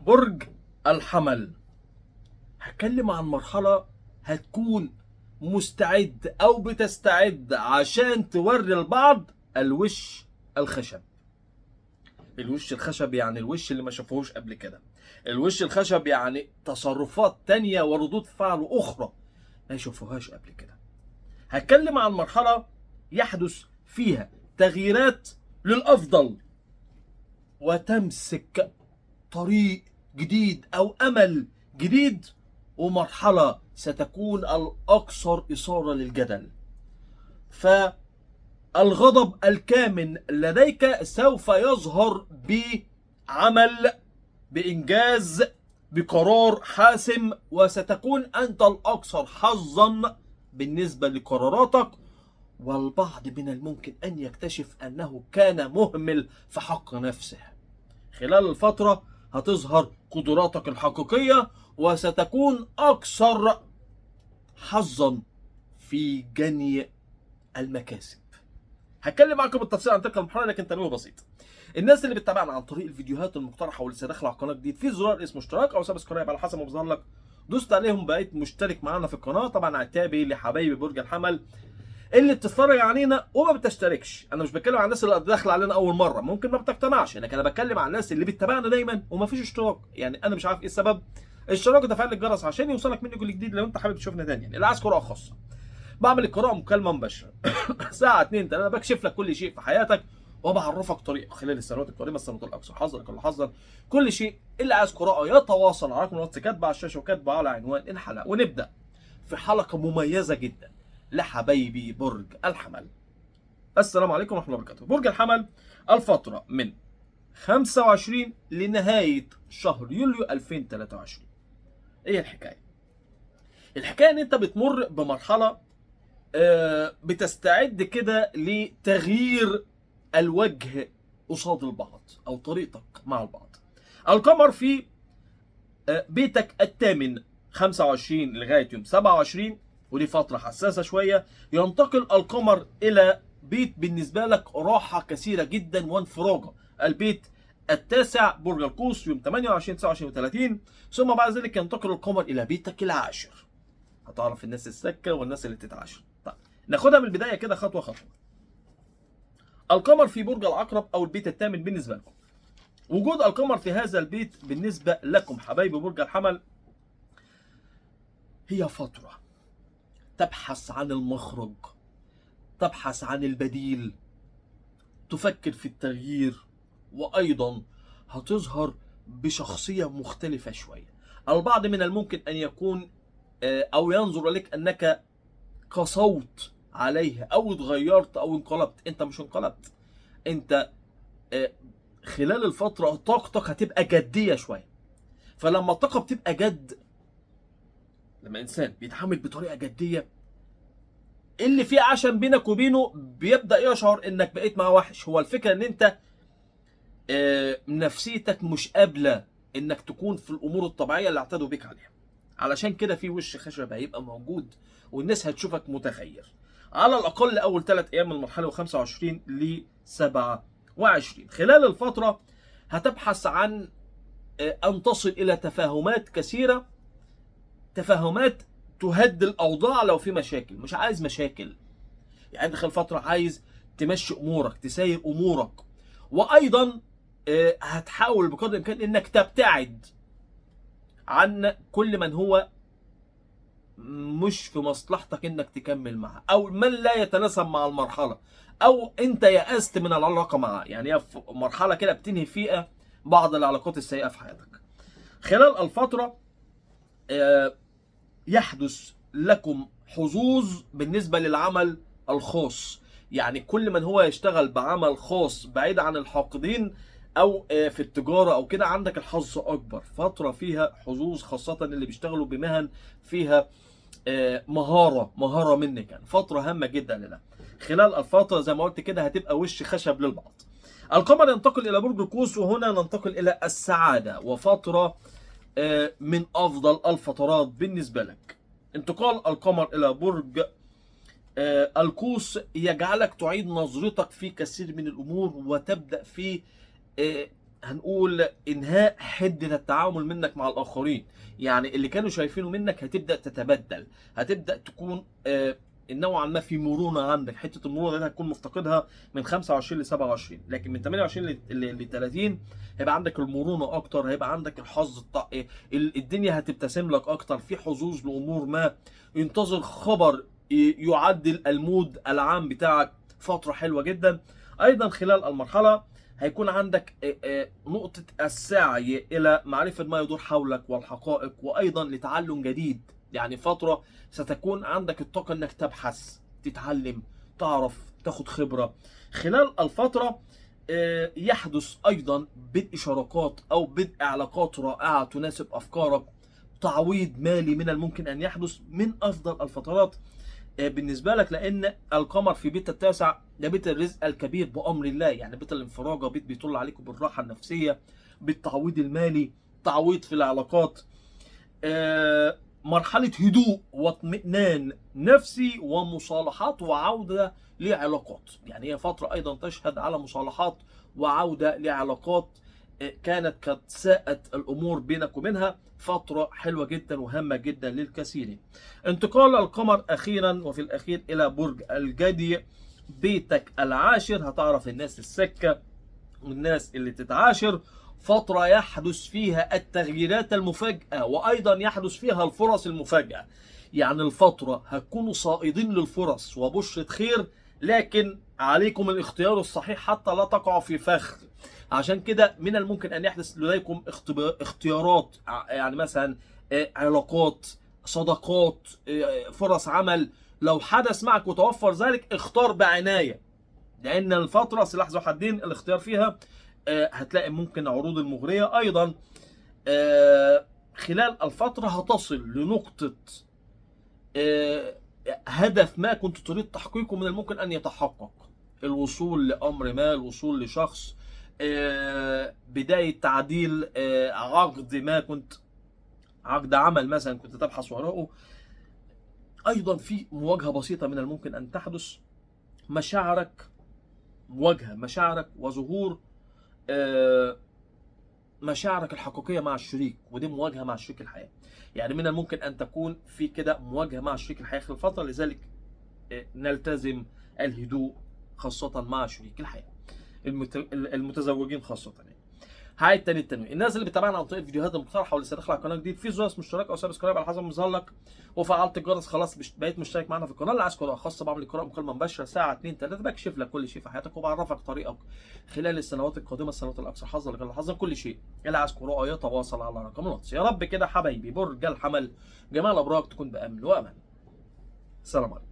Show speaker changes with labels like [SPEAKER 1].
[SPEAKER 1] برج الحمل. هتكلم عن مرحلة هتكون مستعد أو بتستعد عشان توري البعض الوش الخشب. الوش الخشب يعني الوش اللي ما شافوهوش قبل كده. الوش الخشب يعني تصرفات تانية وردود فعل أخرى ما يشوفوهاش قبل كده. هتكلم عن مرحلة يحدث فيها تغييرات للأفضل وتمسك طريق جديد أو أمل جديد، ومرحلة ستكون الأكثر إثارة للجدل. فالغضب الكامن لديك سوف يظهر بعمل، بإنجاز، بقرار حاسم، وستكون أنت الأكثر حظا بالنسبة لقراراتك. والبعض من الممكن أن يكتشف أنه كان مهمل في حق نفسه. خلال الفترة هتظهر قدراتك الحقيقية وستكون أكثر حظا في جني المكاسب. هتكلم معاكم بالتفصيل عن تلك المرحلة، لكن تنويه بسيط. الناس اللي بتتابعنا عن طريق الفيديوهات المقترحة واللي داخله على القناة جديد، في زرار اسمه اشتراك أو subscribe على حسب ما بيظهر لك، دوست عليهم بقيت مشترك معانا في القناة. طبعا عتابي لحبايبي برج الحمل اللي بتتفرج علينا وما بتشتركش. انا مش بتكلم عن الناس اللي داخله علينا اول مرة، ممكن ما بتقتنعش، لكن انا بتكلم عن الناس اللي بتتابعنا دايما وما فيش اشتراك. يعني انا مش عارف ايه السبب. اشتراك وتفعيل الجرس عشان يوصلك مني كل جديد لو انت حابب تشوفنا تاني. يعني اللي عايز قراءة خاصة، بعمل القراءة مكالمة مباشرة ساعة 2 3، بكشف لك كل شيء في حياتك وبعرفك طريق خلال السنوات القادمة، السنوات الاقصى حذر كل حذر كل شيء. اللي عايز قراءة يتواصل على رقم الواتس كاتبه على الشاشة وكاتبه على عنوان الحلقة. ونبدا في حلقة مميزة جدا لحبايبي برج الحمل. السلام عليكم ورحمة الله وبركاته. برج الحمل الفترة من 25 لنهاية شهر يوليو 2023. ايه الحكاية؟ الحكاية ان انت بتمر بمرحلة بتستعد كده لتغيير الوجه قصاد البعض او طريقتك مع البعض. القمر في بيتك الثامن 25 لغاية يوم 27، ودي فترة حساسة شوية. ينتقل القمر إلى بيت بالنسبة لك راحة كثيرة جدا وانفراجة، البيت التاسع برج القوس يوم 28 29 و30، ثم بعد ذلك ينتقل القمر إلى بيتك العاشر. هتعرف الناس السكة والناس اللي بتتعاشر. طيب ناخدها من البداية كده خطوة خطوة. القمر في برج العقرب أو البيت الثامن بالنسبة لكم. وجود القمر في هذا البيت بالنسبة لكم حبايبي برج الحمل هي فترة تبحث عن المخرج، تبحث عن البديل، تفكر في التغيير، وأيضا هتظهر بشخصية مختلفة شوية. البعض من الممكن أن يكون أو ينظر لك أنك قسوت عليه أو اتغيرت أو انقلبت. أنت مش انقلبت، أنت خلال الفترة طاقتك هتبقى جدية شوية. فلما الطاقة بتبقى جد، لما انسان بيتعامل بطريقة جدية، اللي فيه عشم بينك وبينه بيبدا يشعر انك بقيت معاه وحش. هو الفكرة ان انت نفسيتك مش قابله انك تكون في الامور الطبيعية اللي اعتادوا بيك عليها. علشان كده في وش خشب هيبقى موجود والناس هتشوفك متغير على الاقل اول 3 ايام من المرحلة، 25 ل 27. خلال الفترة هتبحث عن ان تصل الى تفاهمات كثيرة، تفاهمات تهدي الاوضاع لو في مشاكل. مش عايز مشاكل، يعني انت خلال فترة عايز تمشي امورك، تسير امورك، وايضا هتحاول بقدر الامكان انك تبتعد عن كل من هو مش في مصلحتك انك تكمل معاه، او من لا يتناسب مع المرحلة، او انت يأست من العلاقة معاه. يعني هي مرحلة كده بتنهي فيها بعض العلاقات السيئة في حياتك. خلال الفترة يحدث لكم حظوظ بالنسبة للعمل الخاص. يعني كل من هو يشتغل بعمل خاص بعيد عن الحاقدين أو في التجارة أو كده، عندك الحظ أكبر. فترة فيها حظوظ، خاصة اللي بيشتغلوا بمهن فيها مهارة منك. يعني فترة هامة جدا لنا. خلال الفترة زي ما قلت كده هتبقى وش خشب للبعض. القمر ينتقل إلى برج القوس، وهنا ننتقل إلى السعادة وفترة من أفضل الفترات بالنسبة لك. انتقال القمر إلى برج القوس يجعلك تعيد نظرتك في كثير من الأمور، وتبدأ في هنقول انهاء حده التعامل منك مع الاخرين. يعني اللي كانوا شايفينه منك هتبدا تتبدل، هتبدا تكون نوعا ما في مرونة عندك. حتة المرونة دي هتكون مفتقدها من 25 ل 27، لكن من 28 ل 30 هيبقى عندك المرونة اكتر، هيبقى عندك الحظ، الدنيا هتبتسم لك اكتر، في حظوظ لامور ما. انتظر خبر يعدل ال mood العام بتاعك، فترة حلوة جدا. ايضا خلال المرحلة هيكون عندك نقطة السعي الى معرفة ما يدور حولك والحقائق، وايضا لتعلم جديد. يعني فترة ستكون عندك الطاقة انك تبحث، تتعلم، تعرف، تاخد خبرة. خلال الفترة يحدث ايضا بدء شراكات او بدء علاقات رائعة تناسب افكارك، تعويض مالي من الممكن ان يحدث. من افضل الفترات بالنسبة لك، لان القمر في بيت التاسع ده بيت الرزق الكبير بامر الله، يعني بيت الانفراجة، بيت بيطل عليكم بالراحة النفسية، بالتعويض المالي، تعويض في العلاقات، مرحلة هدوء واطمئنان نفسي ومصالحات وعودة لعلاقات. يعني هي فترة أيضا تشهد على مصالحات وعودة لعلاقات كانت قد ساءت الأمور بينك وبينها. فترة حلوة جدا وهامة جدا للكثيرين. انتقال القمر أخيرا وفي الأخير إلى برج الجدي، بيتك العاشر. هتعرف الناس السكة والناس اللي تتعاشر. فترة يحدث فيها التغييرات المفاجئة، وأيضا يحدث فيها الفرص المفاجئة. يعني الفترة هتكونوا صائدين للفرص وبشرة خير، لكن عليكم الاختيار الصحيح حتى لا تقعوا في فخ. عشان كده من الممكن أن يحدث لديكم اختيارات، يعني مثلا علاقات، صداقات، فرص عمل. لو حدث معك وتوفر ذلك اختار بعناية، لأن الفترة سلاح ذو حدين الاختيار فيها. هتلاقي ممكن عروض المغرية. أيضا خلال الفترة هتصل لنقطة هدف ما كنت تريد تحقيقه من الممكن أن يتحقق، الوصول لأمر ما، الوصول لشخص، بداية تعديل عقد ما كنت، عقد عمل مثلا كنت تبحث وراءه. أيضا في مواجهة بسيطة من الممكن أن تحدث، مشاعرك، مواجهة مشاعرك وظهور مشاعرك الحقيقية مع الشريك، ودي مواجهة مع شريك الحياة. يعني من الممكن أن تكون في كده مواجهة مع شريك الحياة خلال الفترة، لذلك نلتزم الهدوء خاصة مع شريك الحياة، المتزوجين خاصة. يعني هاي التاني التنويه، الناس اللي بتتابعنا عن طريق الفيديوهات المقترحة واللي داخله على القناة جديد، في زرار اسمه اشتراك او subscribe على حسب ما يظهر لك، وفعلت الجرس خلاص بقيت مشترك معانا في القناة. اللي عايز قراءة خاصة بعمل قراءة مكالمة مباشرة ساعة 2 3، بكشف لك كل شيء في حياتك وبعرفك طريقك خلال السنوات القادمة، السنوات الاكثر حظا لك حظا، كل شيء. اللي عايز قراءة يتواصل على رقم الواتس. يا رب كده حبايبي برج الحمل جمال الابراج تكون بامن وامان. السلام عليكم.